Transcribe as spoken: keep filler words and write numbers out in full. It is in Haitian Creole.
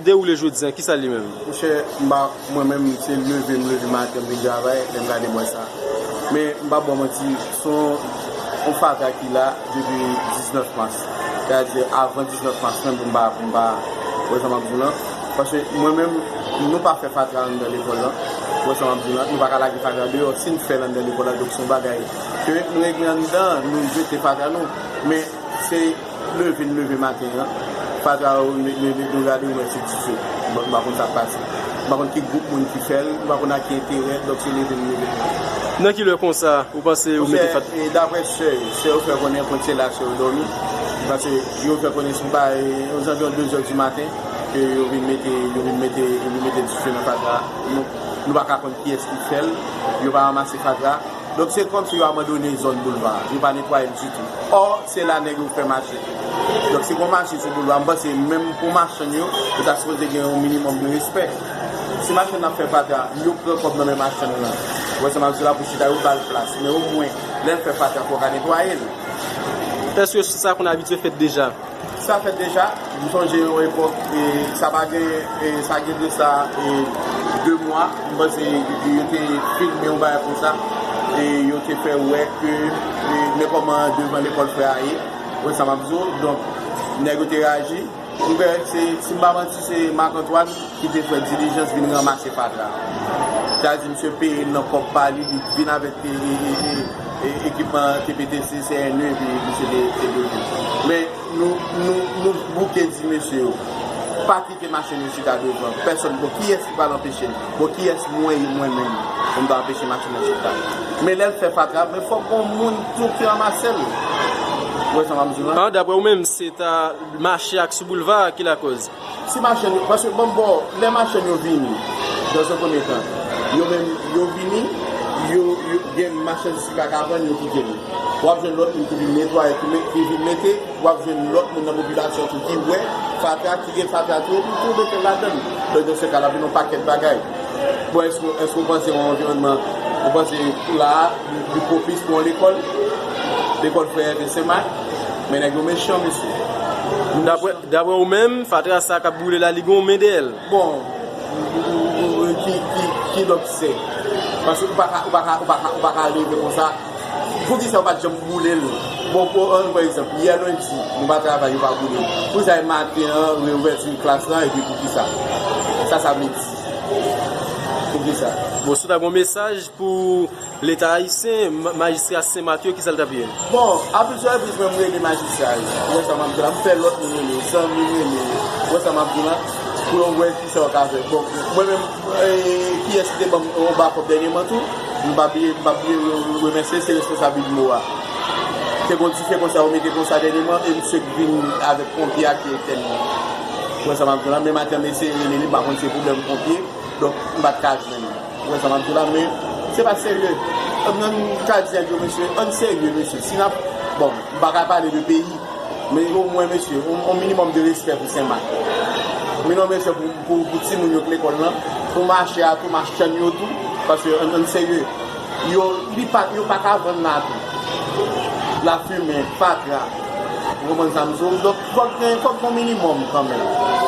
dewoule jodi a, kisa l ye menm? Monchè, m pa, mwen menm, se leve m leve maten, m vin travay, lè m gade m wè sa. Men, m p ap ba w manti, se yon, yon fatra ki la depi diznèf mas. Sètadi, avan diznèf mas menm, pou m pa, pou m pa, ou wè sa m ap di w lan. Paske mwen menm, nou pa fè fatra anndan lekòl lan. Ou wè sa m ap di w lan. Nou pa ka lage fatra deyò. Si n fè l anndan lekòl la, donk se yon bagay ke nou regle anndan, nou jete fatra nou. Men, se leve n leve maten an, fatra yo, nou gade nou wè se dife. Bon, nou pa konn sa k pase. Nou pa konn ki gwoup moun ki fè l, nou pa konn ak ki enterè, donk se leve n leve l. Nan ki lè konsa ou panse yo mete fatra? Monchè, e, daprè sè yo, sè yo fè konnen kont se la sè yo dòmi. Paske yo fè konnen se pa, e, ozanviwon de zè di maten ke yo vin mete, yo vin mete, yo vin mete dife nan fatra. Nou, nou pa ka konn kiyès ki fè l, yo pa ranmase fatra. Donk se kòmsi yo abandone zòn boulva a, yo pa netwaye l ditou. Ò, se la nèg yo fè mache. Donk se gon mache sou boulva, m panse menm pou machann yo, yo ta sipoze gen yon minimòm de respè. Si machann nan ap fè fatra, yo pran kòb nan men machann nan. Ou wè sa m ap di w la, pou chita yo ba l plas. Men omwen, lè l fè fatra, fò w ka netwaye l. Èske sa konn abitye fèt deja? Sa fèt deja. M sonje yon epòk, e, sa pa gen, e, sa gen de sa, e, de mwa, m panse yo te filme yon bagay konsa, e yo te fè wè ke, e, men kòman devan lekòl frè a ye, wè sa m ap di w, donk, nèg yo te reyaji. M kwè se, si m pa manti, se Marc Antoine ki te fè dilijans vin ranmase fatra. Sa di, misye peye l nan kòb pa li, li vin avèk, e, e, e, e, e, ekipman T P T C, C N E, epi misye te, te leve. Men, nou, nou, nou bouke di mesye yo, pa kite machann yo chita devan. Pèsòn, bon, kiyès ki pral anpeche l? Bon, kiyès mwen ye mwen menm pou m ta anpeche machann nan chita? Men lè l fè fatra, men fòk gon moun tou ki ranmase l. Ou wè sa m ap di w lan? An, daprè ou menm, se ta mache ak sou boulva a ki lakòz? Si machann yo, paske bon, bon, lè machann yo vini, dans un premier temps, yo menm, yo vini, yo, yo gen machandiz ki pa ka vann, yo kite l. W ap jwenn lòt moun ki vin netwaye, ki, ki vin mete, w ap jwenn lòt moun nan popilasyon tou ki wè fatra, ki gen fatra tou, epi tou mete l ladan l. Donk, dans ce cas, l ap vin yon pakèt bagay. Bon, èske, èske w panse yon anviwònman, ou panse la a, li, li pwopis pou yon lekòl? Lekòl Frè Ève Senmak, men nèg yo mechan, mesye. Daprè, daprè ou menm, fatra sa k ap boule la, li gen yon men dèyè l? Bon, ki, ki, ki donk se? Paske ou pa ka, ou pa ka, ou pa ka, ou pa ka leve konsa. Poukisa ou pa t janm boule l? Bon, pou, ann pran egzanp, yè lendi, nou pa travay, yo pa boule l. Poukisa e maten an, reouvèti klas lan, epi poukisa? Sa, sa vle di. Poukisa? Bon, si w ta gen yon mesaj pou Leta ayisyen, ma-, majistra Sen Mak yo, kisa l t ap ye? Bon, a plizyè repriz, mwen, m rele majistra yo. Ou wè sa m ap di w la, m fè lòt moun rele, zanmi m rele, ou wè sa m ap di w la, pou yo wè kisa yo ka fè. Bon, mwen menm, e, kiyès ki te ban m yon ba kòb dènyèman tou, m pa bliye, m pa bliye re-, re-, remèsye, se responsab UDMO a. Se gon dife konsa, yo mete konsa dènyèman, e misye k vin avèk ponpye a ki etèn li. Ou wè sa m ap di w la, men maten m eseye rele li, m pa konn se pwoblèm ponpye, donk m pa t ka jwenn li. Ou wè sa m ap di w la, men se pa serye. Ann, ann ka di nèg yo, mesye, ann serye, mesye. Si n ap, bon, m pa ka pale de peyi, men omwen, mesye, yon, yon minimòm de respè pou Senmak. Minimòm respè pou, pou, pou timoun yo k lekòl lan, pou mache a tou, machann yo tou, paske ann, ann serye. Yo, li pa, yo pa ka vann la tou. Lafimen, fatra, ou konprann sa m di w? Donk, fòk gen, fòk gen yon minimòm kanmenm.